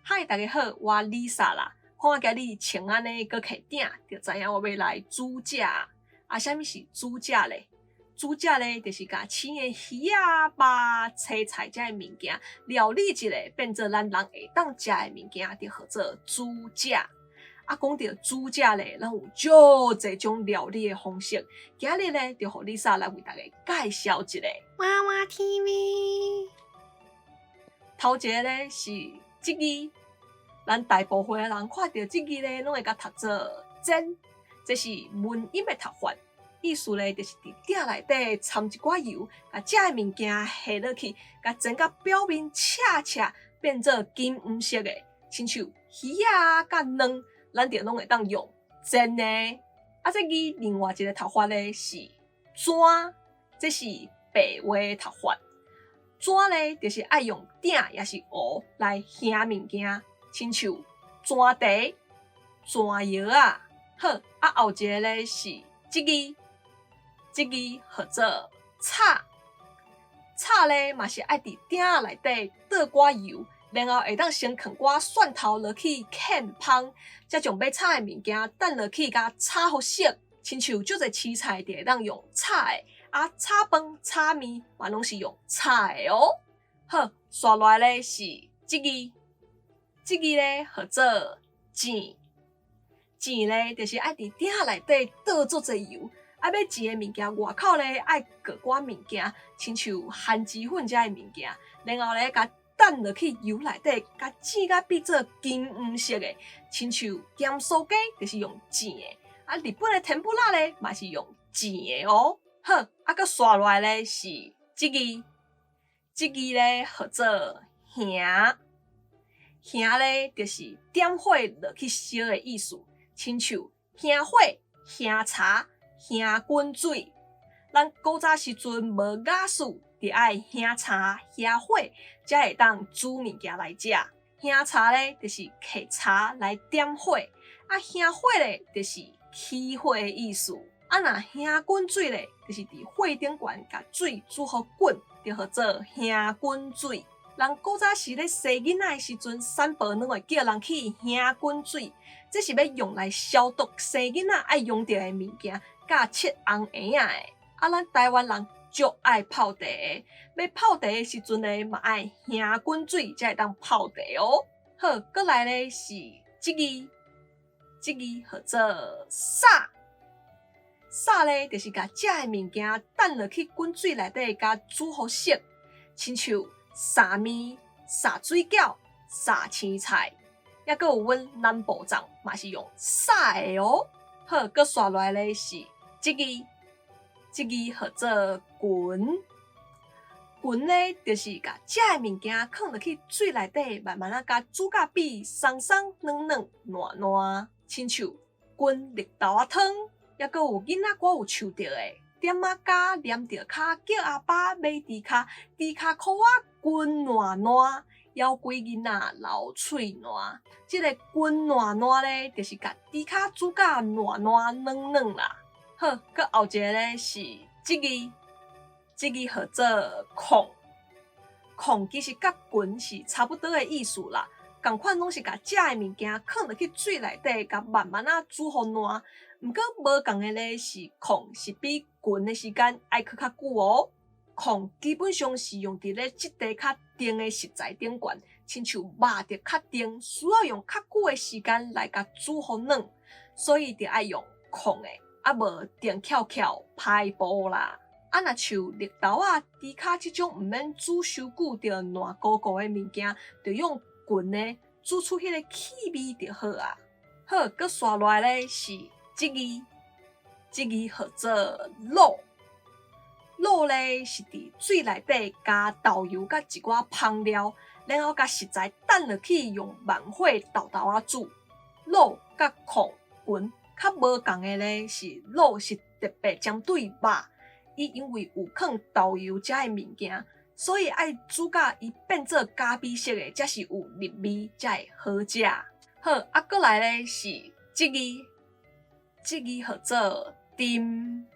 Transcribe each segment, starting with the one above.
嗨，大家好，我 Lisa 啦。看我今日穿按呢，閣提鼎，就知影我欲來煮食。啊，啥物是煮食咧？煮食咧，就是共生的魚仔、肉、青菜遮的物件料理一下，變做咱人會當食的物件，就號做煮食。啊，講著煮食咧，咱有足濟種料理的方式。今日咧，就予 Lisa 來為大家介紹一下。娃娃 TV。頭一个咧是這字，咱大部分的人看著這字咧，攏會共讀做煎，這是文音的讀法。意思咧，就是佇鼎內底摻一寡油，共食的物件下落去，共煎甲表面赤赤，變做金黃色的，親像魚仔佮卵，咱就攏會當用煎的。啊，這字另外一个讀法咧是紙，這是白話的讀法。紙咧，就是愛用鼎抑是壺來瓦物件，親像磚茶、磚藥仔。好，啊後一个咧是這字，這字號做炒，炒咧嘛是愛佇鼎仔內底倒寡油，然後會當先囥寡蒜頭落去劵芳，才將欲炒的物件擲落去，共炒予熟。親像足濟青菜就會當用炒的。啊，炒飯、炒麵嘛攏是用炒的哦。好，紲落來咧是這字，這字咧號做煎，煎咧就是愛佇鼎內底倒足濟油，啊，欲煎的物件外口咧愛擱寡物件，親像番薯粉遮的物件，然後咧共擲落去油內底，共煎甲變做金黃色的，親像鹹酥雞就是用煎的，啊，日本的天婦羅咧嘛是用煎的哦。好，啊，閣紲落來咧是這字，這字咧號做燃，燃咧就是點火落去燒的意思，親像燃火、燃柴、燃滾水。咱古早時陣無瓦斯，就愛燃柴、燃火，才會當煮物件來食。燃柴咧就是揢柴來點火，啊，燃火咧就是起火的意思。啊，若燃滾水咧，就是佇火頂懸共水煮予滾，就號做燃滾水。人古早時咧生囡仔的時陣，產婆攏會叫人去燃滾水，這是欲用來消毒生囡仔愛用著的物件，佮拭紅嬰仔的。啊，咱台灣人足愛泡茶的，欲泡茶的時陣咧，嘛愛燃滾水才會當泡茶哦。好，閣來咧是這字，這字號做撒。撒咧，就是共食的物件擲落去滾水內底，共煮予熟，親像撒麵、撒水餃、撒青菜，抑閣有阮南部粽嘛是用撒的哦。好，閣紲落來咧是這字，這字號做滾。滾咧，就是共食的物件囥落去水內底，慢慢仔共煮甲變鬆鬆軟軟爛爛，親像滾綠豆仔湯。抑閣有囡仔歌有唱著的，點仔膠黏著跤，叫阿爸買豬跤，豬跤箍仔滾爛爛，枵鬼囡仔流喙瀾。這个滾爛爛咧，就是共豬跤煮甲爛爛軟軟啦。好，閣後一个咧是這字，這字號做炕，炕其實佮滾是差不多的意思啦。仝款攏是共食的物件囥落去水內底，共慢慢仔煮予爛。毋過無仝的咧是炕是比滾的時間愛閣較久哦。炕基本上是用佇咧質地較硬的食材頂懸，親像肉著較硬，需要用較久的時間來共煮予軟，所以著愛用炕的，啊無定翹翹歹步啦。啊若像綠豆仔、豬跤這種毋免煮傷久就爛糊糊的物件，就用滾的煮出彼个氣味就好啊。好，閣紲落來咧是這字，這字號做滷，滷咧是佇水內底加豆油佮一寡芳料，然後共食材擲落去，用慢火沓沓仔煮。滷佮炕滾較無仝的咧是滷是特別針對肉，伊因為有囥豆油遮的物件，所以愛煮甲伊變做咖啡色的，才是有入味，才會好食。好，啊，閣來咧是這字，這字號做浸，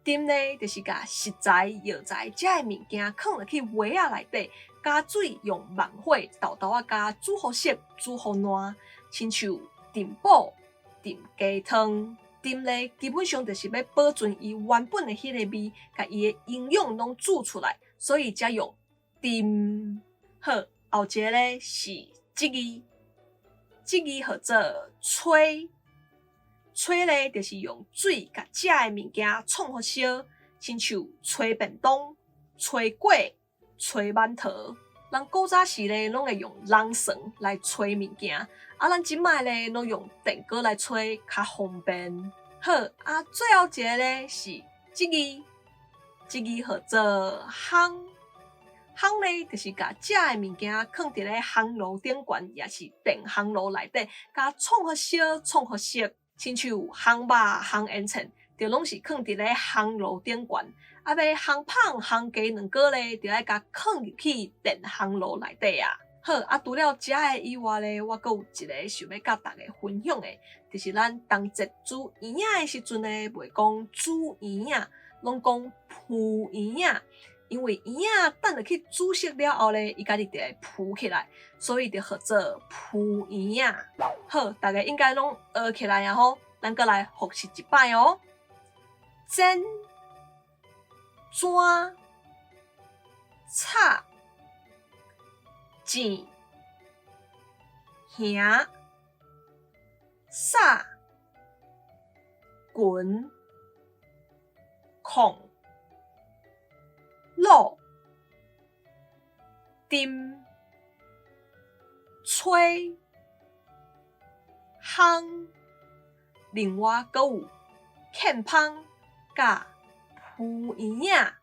浸咧就是共食材、藥材遮的物件囥落去鍋仔內底，加水用慢火沓沓仔共煮予熟，煮予爛，親像炖補、炖雞湯。炖咧，基本上就是欲保存伊原本的彼个味，共伊的營養攏煮出來，所以才用炖。好，後一个咧是這字，這字號做炊。炊咧就是用水共食的物件創予燒，親像炊便當、炊粿、炊饅頭。人古早時咧，攏會用人船來炊物件，啊，咱這擺咧攏用電鍋來炊，較方便。好，啊，最後一个咧是這字，這字號做烘。烘咧就是共食的物件囥佇咧烘爐頂懸，抑是電烘爐內底，共創予燒，創予熟，親像烘肉、烘煙腸，就攏是囥佇咧烘爐頂懸。啊，欲烘麭、烘雞卵糕咧，就愛共囥入去電烘爐內底啊。好，啊，除了這个以外咧，我閣有一个想欲佮大家分享的，就是咱冬節煮圓仔的時陣咧，袂講煮圓仔，攏講浮圓仔。因為圓仔等落去煮熟了後咧，伊家己就會浮起來，所以就號做浮圓仔。好，大家應該攏學起來啊吼，咱閣來複習一擺哦。煎、煎、炒、煎、行、掃、滾、控、滷、炖、炊、烘，另外閣有崁芳佮浮圓仔。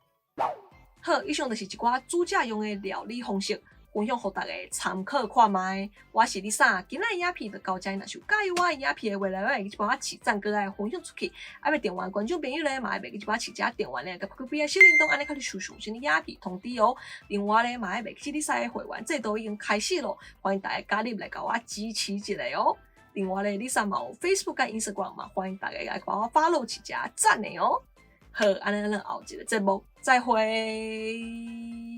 好，以上就是一寡煮食用的料理方式，分享予大家參考看覓。我是麗莎，今仔影片就到遮，若是有佮意我的影片的話咧，會記幫我揤讚閣愛分享出去。啊，欲訂閱觀眾朋友咧，嘛會袂記幫我揤一下訂閱咧，佮開啟小鈴鐺，按呢較會收上新的影片通知哦。另外咧，嘛會袂記麗莎的會員制度已經開始咯，歡迎大家加入來共我支持一下哦。另外咧，麗莎嘛有 Facebook 佮 Instagram 嘛，歡迎大家來幫我 follow 一下讚的哦。好，按呢咱後一个節目再會。